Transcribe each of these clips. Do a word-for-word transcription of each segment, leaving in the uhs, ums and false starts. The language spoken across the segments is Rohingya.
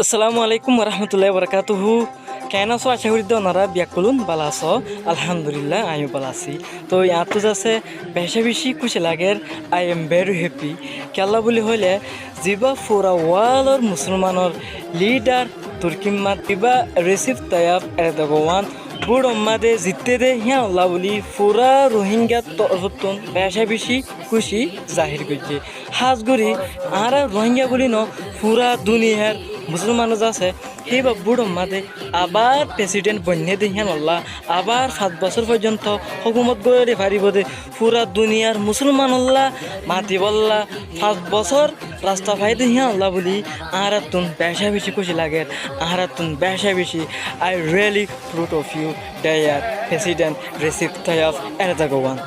Assalamu alaikum warahmatullahi wabarakatuhu. Keén asó? Acá gorí de onora beggún bála asó. Alhamdulillah, añí yó bála así. Toi añáttu asé beca beci kúci lager, I am very happy. Kiyólla buli hoilé, zibá fura world or musolmanor lidar Turkir mazé zibá Recep Tayyip Erdogan bútor mazé zitté de híyanolla buli fura Rohingya torfóttun beca beci kúci zahir goijjé. Hás gorí añára Rohingya buli no, fura duniyar musolman asé, híba bútor mazé abar president boinné de híyanolla, abar fañs bosór foijjonto hókumot gorí faribó de, fura duniyar musolmanolla matibólla fañs bosór rasta faiyé de híyanolla buli añárattun beca beci kúci lager, añárattun beca beci. I really proud of you, dear President Recep Tayyip Erdogan.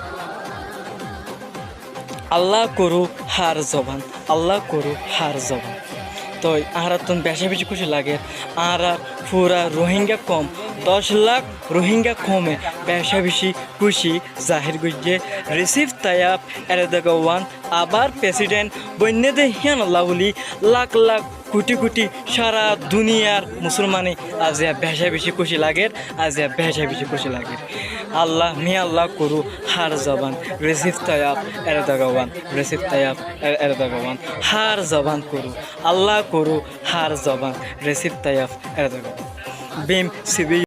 Allah koruk hár zoban, Allah koruk hár zoban. Toi añárattun beca beci kúci lager, añárar fura Rohingya koum, doc lak Rohingya koume beca beci kúci zahir goijjé. Recep Tayyip Erdogan abar president boinné de híyanolla buli lak lak kuthi kuthi sára duniyar musolmane aziya beca beci kúci lager, aziya beca beci kúci lager. Allah, may Allah koruk hár zoban, Recep Tayyip Erdogan, Recep Tayyip Er-, Erdogan, hár zoban koruk, Allah koruk hár zoban, Recep Tayyip Erdogan. Bím sibi